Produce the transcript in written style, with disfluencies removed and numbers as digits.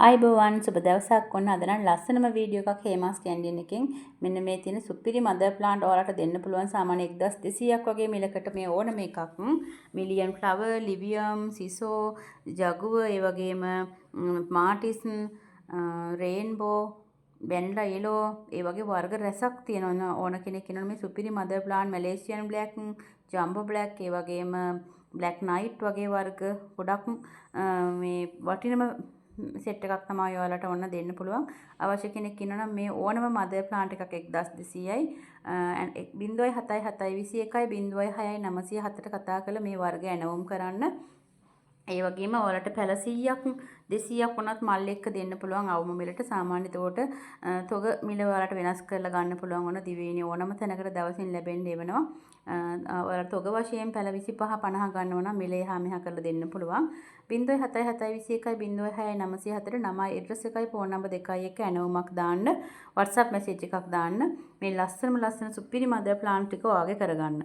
ආයුබෝවන්, සුබ දවසක්. ඔන්න අද නම් ලස්සනම වීඩියෝ එකක් හේමාස් කැන්ඩියන් එකෙන්. මෙන්න මේ තියෙන සුපිරි මදර් ප්ලාන්ට් ඔයාලට දෙන්න පුළුවන් සාමාන්‍ය 1200ක් වගේ මිලකට. මේ ඕනම එකක්, මිලියන් ෆ්ලවර්, ලිවියම්, සිසෝ, ජගුවර්, ඒ වගේම මාටිස්, රේන්බෝ, වැනිලා යෙලෝ, ඒ වගේ වර්ග රැසක් තියෙනවා. ඕන කෙනෙක් ඉන්නවනේ මේ සුපිරි මදර් ප්ලාන්ට්, මැලේසියන් බ්ලැක්, ජම්බෝ බ්ලැක්, ඒ වගේම බ්ලැක් නයිට් වගේ වර්ග ගොඩක් මේ වටිනම සෙට් එකක් තමයි ඔයාලට ඔන්න දෙන්න පුළුවන්. අවශ්‍ය කෙනෙක් ඉන්නවා නම් මේ ඕනම මදර් ප්ලාන්ට් එකක් 1200යි. 07 7 21 06 907ට කතා කරලා මේ වර්ග ඇනවුම් කරන්න. ඒ වගේම ඔයාලට පැල 100ක් 200ක් වුණත් මල් එක්ක දෙන්න පුළුවන් අවම මිලට. සාමාන්‍ය එතකොට තොග මිල ඔයාලට වෙනස් කරලා ගන්න පුළුවන්. ඕන දිවයිනේ ඕනම තැනකට දවසින් ලැබෙන්න එවනවා. ඔයාලට තොග වශයෙන් පැල 25 50 ගන්නවා නම් මිල එහා මෙහා කරලා දෙන්න පුළුවන්. 07 7 21 06 904 නමයි ඇඩ්‍රස් එකයි ෆෝන් නම්බර් දෙකයි එක්ක ඇනවුමක් දාන්න, WhatsApp message එකක් දාන්න. මේ ලස්සනම ලස්සන සුපිරි මදර් ප්ලාන්ට් ටික ඔයාගේ කරගන්න.